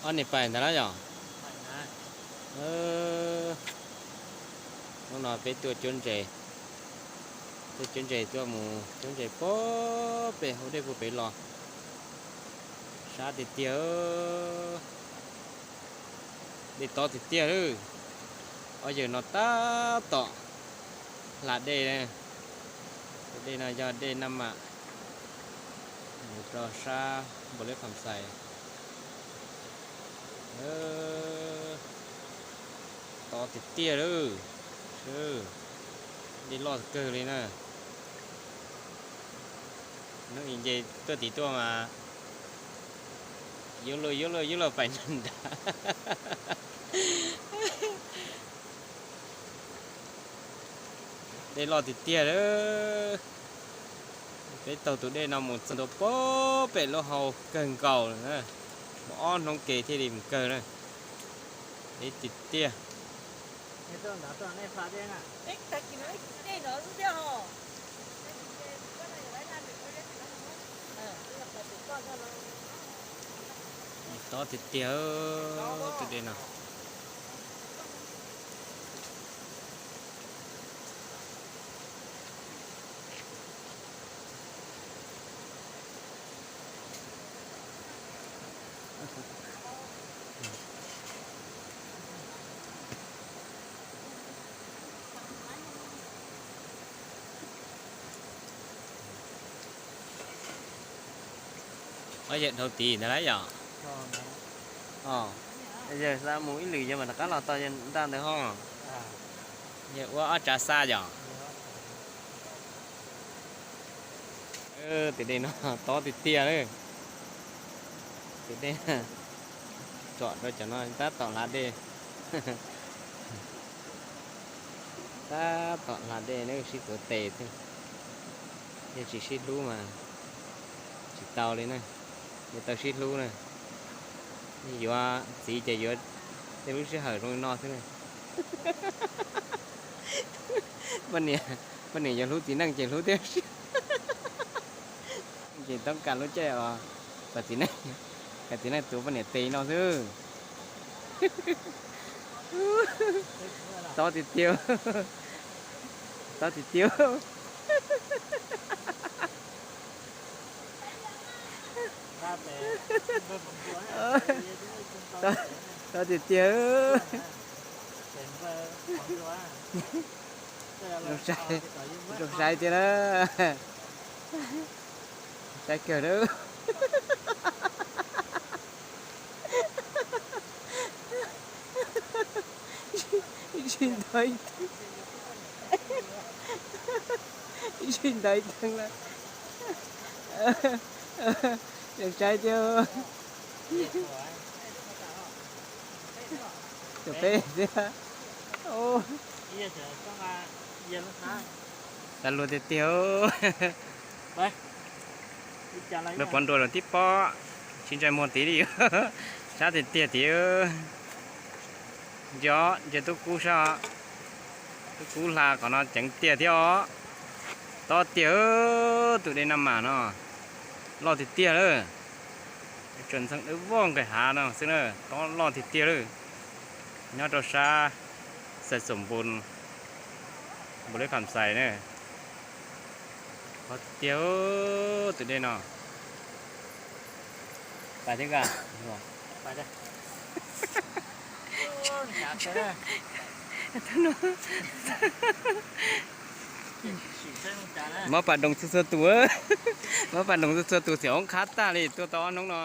Ob niag pais ntag na yom. Hnub no peb tuaj cuab ntses, tuaj cuab ntses tuaj mus cuab ntses puag pem hauv dej puag pem los. Sab tiag tiag, dej tob tiag tiag lawm. Ob yawg no tab tom hla dej. Tus dej no yog dej Naj Mam mus rau sab Npaus Liab Kham Xais. Tob tiag tiag lawm. Dej loj kawg li na. Hnub i nce tuaj tim tuaj mas yuav luag yuav luag yuav luag pais nrad. Dej loj tiag tiag lawm. Peb taug tus dej no mus txog ntua puag pem lub hau kawg nkaus lawm na. Mus ob hnub ke thiaj li mus kawg na. Deb tiag tiag. Tob tiag tiag tus dej no. Ob yawg dhau tid ntawd lawm yom. Yawg xa mus ib lwm yawg mam rov qab los tau nraj ntawd ho. Yawg ua ob tsav xa yom. Tus dej no tob tiag tiag lawm. Tus dej tsom rau cov no tab tom hla dej. Tab tom hla dej na, sib tuav tes xwb. Yog tsis sib hlub mas tsis tau li na. Yog tau sib hlub na, yuav txiv ces yuav tej lub sij hawm zoo li no xwb na. Poj niam, poj niam yuav hlub txiv neej ces hlub tiag. Ces toob kas lub caij os, kom txiv neej, kom txiv neej tuav poj niam tes no xwb. Tob tiag tiag, tob tiag tiag. Tob tiag tiag. Zoo saib tiag na. Saib kawg na. Ib sij ntawd ib teeg, ib sij ntawd ib teeg lawm. Zoo saib tiag. Tus peb thiab. Txav luag tiag tiag. Lawv pov nruas los tib pob, tsis ntshai muag tid li. Sab tiag tiag tid. Nco, nce tub kub sab, tub kub hla qhov no ceev tiag thiab os. Tob tiag, tus dej Naj Mam no loj tiag tiag lawm. Tseem ntxeev dawb vog nqis hav no xwb na, tob loj tiag tiag lawm. Nyob rau sab Xais Xoom Npoo, Npaus Liab Kham Xais na. Tob tiag, tus dej no. Pais thiab ka. Mob pas doos txhua txhua tus, mob pas doos txhua txhua tus, xiam oob qhab tag li tuaj tau ob hnub no.